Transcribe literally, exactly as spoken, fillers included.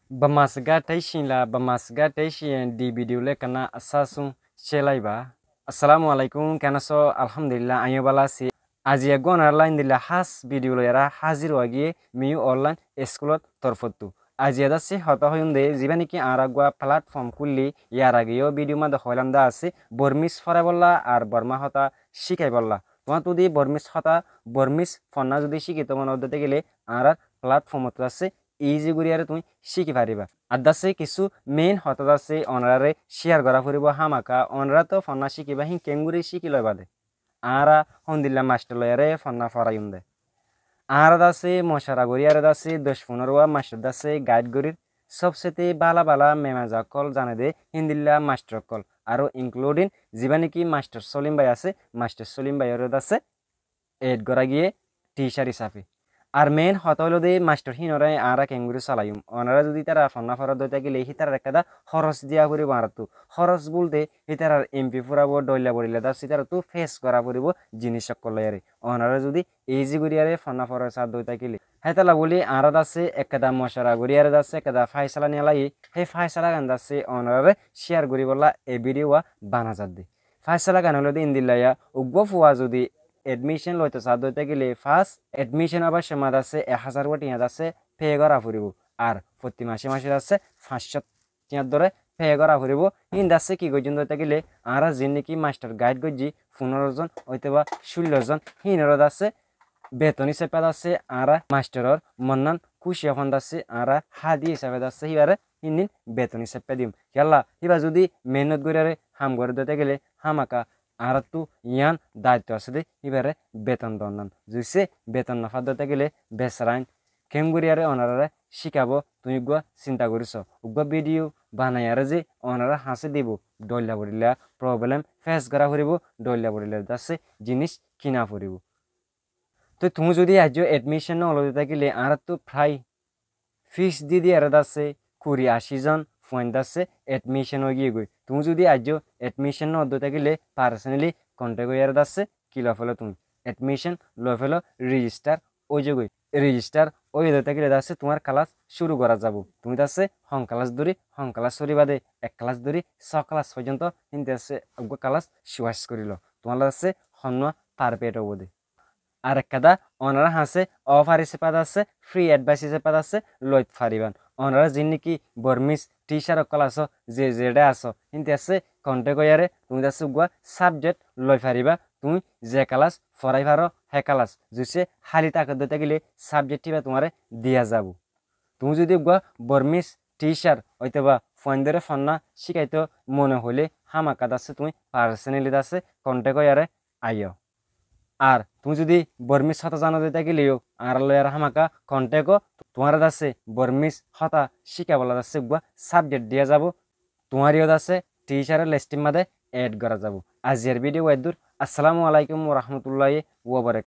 Bamasga taicinla, bamasga taicin di video le kana asasun celaiba. Assalamu alaikum, kenaso? Alhamdulillah, aññí bála así. Aijja eggúa onorálla endilla hás video loiyaré házir ói giyé Miyu Online School or torfóttu. Aijja dase hotá hoiyúm de, zibá niki añára eggúa platform kúlli, yar age yó video mazé hoilam de asé, Bormís foráibolla ar Bormá hotá cíkaibolla. Tuáñttu zudi Bormís hotá, Bormís fonná zudi cíkito mone ódde tákile, añárar platform ottu asé, easy goríyaré tuñí cíki faribá. Ar dase kissú main hotá dase onoráre share gorá foribó hámaka, onorá to fonná cíkiba, hín keéngorí cíki loibá de. Añára hondilla mastor loiyaré fonná foraiyum de. Añára dase mocora goríyaré dase doc funórowa mastor dase guide gorír, sobsete bála bála memaza ókkol zane de híndilla mastor ókkol, aró including zibá niki mastor Solim bái asé, mastor Solim báiyoré dase add gorá giyé teacher hísafe. Ar main hotá óilo de mastor hínoré añára keéngorí solaiyum. Onorá zudi ítara fonná foraddé ói tákile hítarar ekkán hóros diya foribó añáráttu. Hóros bólte hítarar MP fúrabó, dhoilla bodhoilla dase hítarattu face gorá foribó ziníc ókkol loiyaré. Onorá zudi easy goríyaré fonná foraddé ói tákile. Hétolla bóli añára dase ekkán mocora goríyaré dase ekkán fáisala niya lagi. Hé fáisalagan dase onoráre share goríbolla e video wa bana zadde. Fáisalagan óilo de endilla ya, eggúa fua zudi admission loito saádde ói tákile, first admission or cómot dase ek házar gua thiañ dase pay gorá foribó. Ar fottí mace mace dase fañs cót thiañ dóre pay gorá foribó. Hín dase ki goijjón de ói tákile, añára ziín niki mastor guide goijjí, funóro zon óitoba cúllo zon, híinoré dase beton hísafe dase añára mastoror monnán kúci ófan dase añára hádiya hísafe dase híbaré híndin beton hísafe diyum. Kiyólla híba zudi mehénnot goríyaré ham gorédde tákile hámaka añáráttu yián daitto asé de híbaré beton donnán. Zuicce beton nofádde tákile besaráin keéngoríyaré onoráre cíkabó, tuñí eggúa sinta gorí soó. Eggúa video banaiyaré ze onorár hañsé dibou, dhoilla bodhoilla problem face gorá foribó, dhoilla bodhoilla dase ziníc kina foribó. Toi tuñí zudi aijjó admission no lodde tákile añáráttu prai fees di diyaré dase kuri ací zon fuain dase admission ói giyé goi. Tuñí zudi aijjó admission no lodde tákile personally contact óiyaré dase ki loi félo tuñí admission loi félo, register ói zagói. Register óiye de tákile dase tuáñr class cúru gorá zaibo. Tuñí dase hon class dóri hon class foribá de, ek class dóri só class foijjonto hín dase eggúa class choice gorí lo. Tuáñlla dase honnúa perfect óibo de. Ar ekkán onorár hañsé offer hísafe dase, free advice hísafe dase loit faribán. Onorá ziín niki Bormís teacher ókkol asó, ze zeçé asó, hín dase contact óiyaré tuñí dase eggúa subject loi faribá. Tuñí ze class forái faró hé class, zuicce háli tákedde tákile subject híba tuáñre diya zaibo. Tuñí zudi eggúa Bormís teacher óitoba fuaindóre fonná cíkaito mone hoilé hámaka dase tuñí personally dase contact óiyaré aiyó. Ar tuñí zudi Bormís hotá zano de tákile yó añára loi ar hámaka contact ó, tuáñre dase Bormís hotá cíkaibolla dase eggúa subject diya zaibo. Tuáñre yó dase teacher or list or mazé add gorá zaibo. Aijjar video eddúr. Assalamu alaikum wa rahmatullahi wa barakatuhu.